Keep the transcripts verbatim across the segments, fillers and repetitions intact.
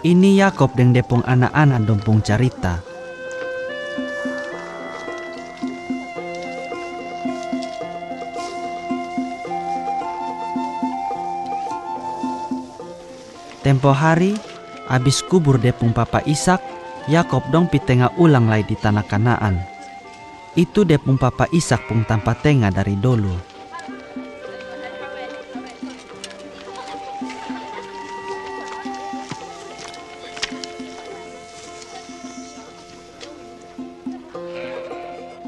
Ini Yakob deng dia pung ana-ana dong pung carita. Tempo hari, abis kubur dia pung papa Ishak, Yakob dong pi tenga ulang lai di tana Kanaan. Itu dia pung papa Ishak pung tampa tenga dari dolu.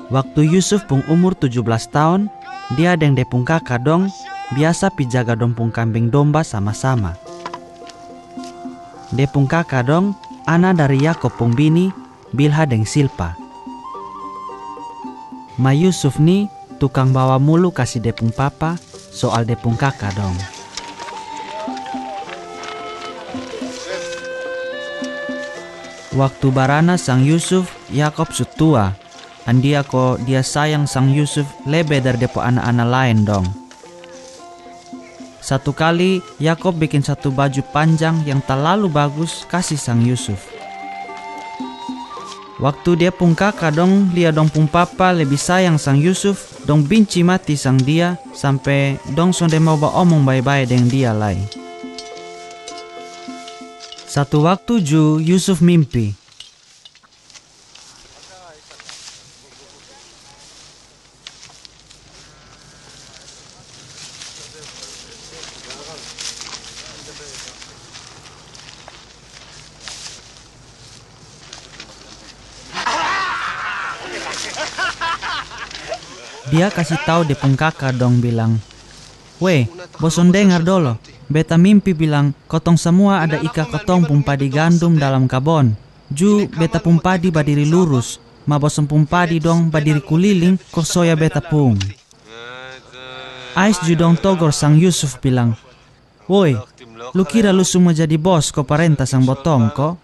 Waktu Yusuf pung umur tuju blas taon, dia deng dia pung kaka dong biasa pi jaga dong pung kambing domba sama-sama. Dia pung kaka dong, ana dari Yakob pung bini, Bilha deng Silpa. Ma Yusuf ni tukang bawa mulu kasi dia pung papa soal dia pung kaka dong. Waktu barana sang Yusuf, Yakob su tua. Andia ko dia sayang sang Yusuf lebe dari dia pu ana-ana laen dong. Satu kali, Yakob bikin satu baju panjang yang talalu bagus kasi sang Yusuf. Waktu dia pung kaka dong lia dong pung papa lebi sayang sang Yusuf, dong binci mati sang dia, sampe dong sonde mau baomong bae-bae deng dia lai. Satu waktu ju Yusuf mimpi. Dia kasi tau dia pung kaka dong bilang, "We, boson dengar dolo. Beta mimpi bilang kotong samua ada ika kotong pung padi gandum dalam kabon. Ju beta pung padi badiri lurus, ma boson pung padi dong badiri kuliling ko soya beta pung." Ais ju dong togor sang Yusuf bilang, "Woi, lu kira lu su mau jadi bos ko parenta sang botong ko?"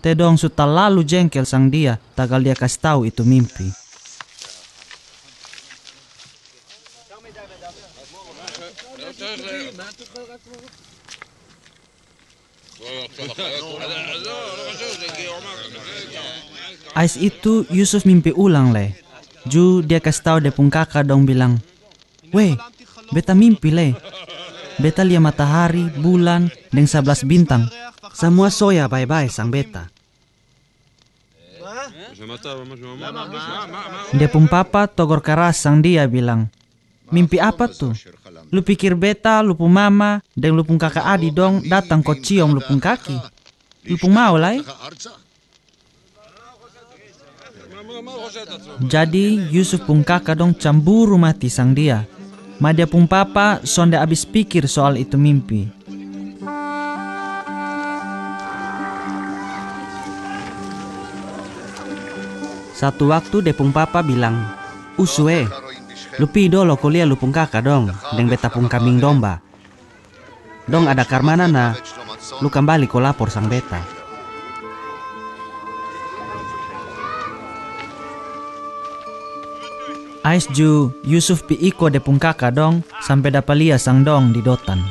Te dong su talalu jengkel sang dia, tagal dia kasi tau itu mimpi. Ais itu Yusuf mimpi ulang le. Ju dia kasi tau dia pung kaka dong bilang, "We, beta mimpi le. Beta lia matahari, bulan, deng sablas bintang. Samua soya bae-bae sang beta." Dia pung papa togor karas sang dia bilang, "Mimpi apa tu? Lu pikir beta, lu pung mama, deng lu pung kaka adi dong datang ko ciom lu pung kaki? Lu pung mau lai?" Jadi Yusuf pung kaka dong camburu mati sang dia. Ma dia pung papa sonde abis pikir soal itu mimpi. Satu waktu dia pung papa bilang, "Usu e, lu pi dolo ko lia lu pung kaka dong deng beta pung kambing domba. Dong ada karmana na lu kambali ko lapor sang beta." Ais ju Yusuf pi iko dia pung kaka dong sampe dapa lia sang dong di Dotan.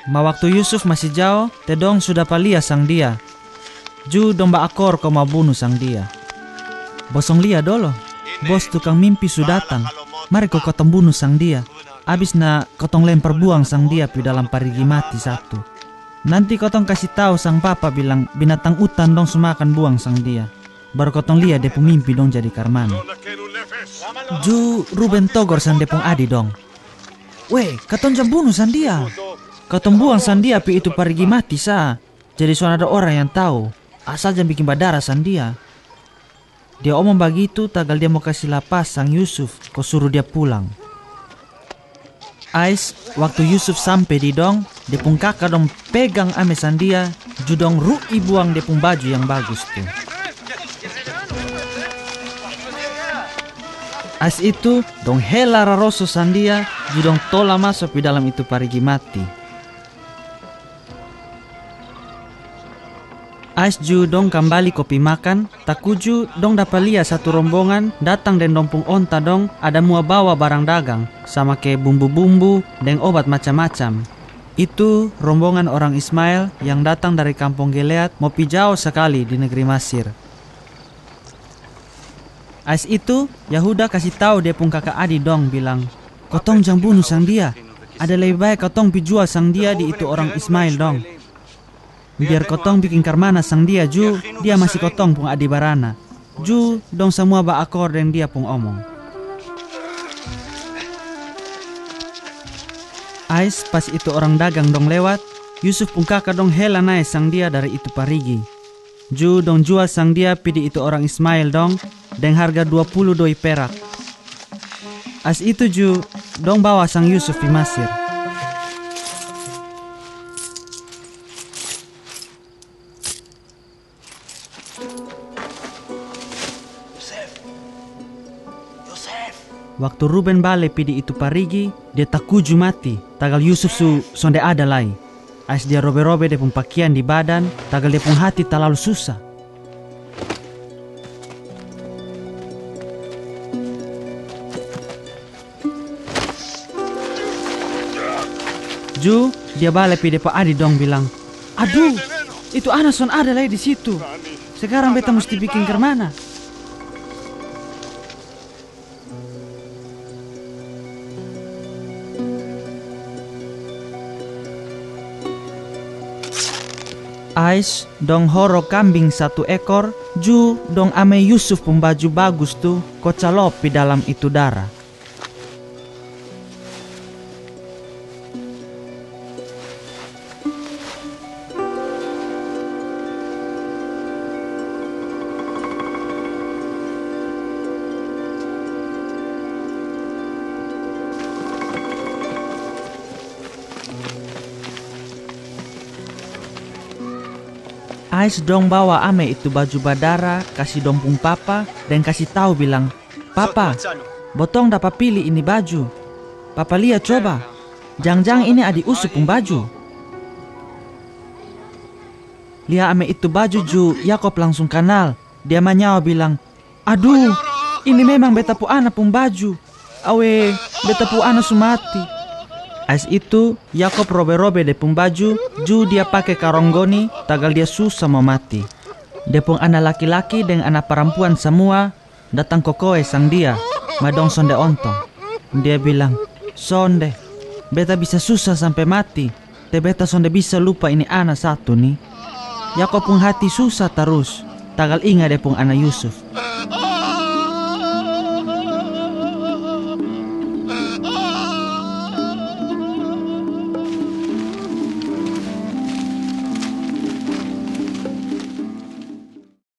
Ma waktu Yusuf masi jao, te dong su dapa lia sang dia. Ju dong ba akor ko mau bunu sang dia. "Bosong lia dolo, bos tukang mimpi su datang. Mari ko kotong bunu sang dia. Abis na kotong lempar buang sang dia pi dalam parigi mati satu. Nanti kotong kasi tau sang papa bilang binatang utan dong su makan buang sang dia. Baru kotong lia dia pung mimpi dong jadi karmana." Ju Ruben togor sang dia pung adi dong, "We, katong jang bunu sang dia. Katong buang sang dia pi itu parigi mati sa. Jadi son ada orang yang tau. Asal jang bikin badara sang dia." Dia omong bagitu tagal dia mau kasi lapas sang Yusuf ko suru dia pulang. Ais, waktu Yusuf sampe di dong, dia pung kaka dong pegang ame sang dia, ju dong ru'i buang dia pung baju yang bagus tu. Ais itu, dong hela raroso sang dia, ju dong tola maso pi dalam itu parigi mati. Ais ju dong kambali ko pi makan, takuju dong dapa lia satu rombongan datang deng dong pung onta dong ada mua bawa barang dagang, sama ke bumbu-bumbu deng obat macam-macam. Itu rombongan orang Ismail yang datang dari kampong Gilead mo pi jao sakali di negri Masir. Ais itu, Yahuda kasi tau dia pung kaka adi dong bilang, "Kotong jang bunu sang dia. Ada lebe bae kotong pi jua sang dia di itu orang Ismail dong. Biar kotong bikin karmana sang dia ju, dia masi kotong pung adi barana." Ju dong samua baakor deng dia pung omong. Ais pas itu orang dagang dong lewat, Yusuf pung kaka dong hela nae sang dia dari itu parigi. Ju dong jua sang dia pi di itu orang Ismail dong deng harga dua pulu doi perak. Ais itu ju dong bawa sang Yusuf pi Masir. Waktu Ruben bale pi di itu parigi, dia takuju mati, tagal Yusuf su sonde ada lai. Ais dia robe-robe dia pung pakian di badan, tagal dia pung hati talalu susa. Ju, dia bale pi dia pa adi dong bilang, "Aduh, itu ana son ada lai di situ. Sekarang beta musti bikin karmana?" Ais dong horo kambing satu ekor, ju dong ame Yusuf pung baju bagus tu ko calo pi dalam itu dara. Ais dong bawa ame itu baju badara kasi dong pung papa deng kasi tau bilang, "Papa, botong dapa pili ini baju. Papa lia coba, jang-jang ini adi Yusuf pung baju." Lia ame itu baju ju, Yakob langsung kanal. Dia manyawa bilang, "Aduh, ini memang beta pu ana pung baju. Awe, beta pu ana su mati." Ais itu, Yakob robe-robe dia pung baju, ju dia pake karong goni, tagal dia susa mo mati. Dia pung ana laki-laki deng ana parampuan samua datang kokoe sang dia, ma dong sonde ontong. Dia bilang, "Sonde, beta bisa susa sampe mati, te beta sonde bisa lupa ini ana satu ni." Yakob pung hati susa tarus, tagal inga dia pung ana Yusuf.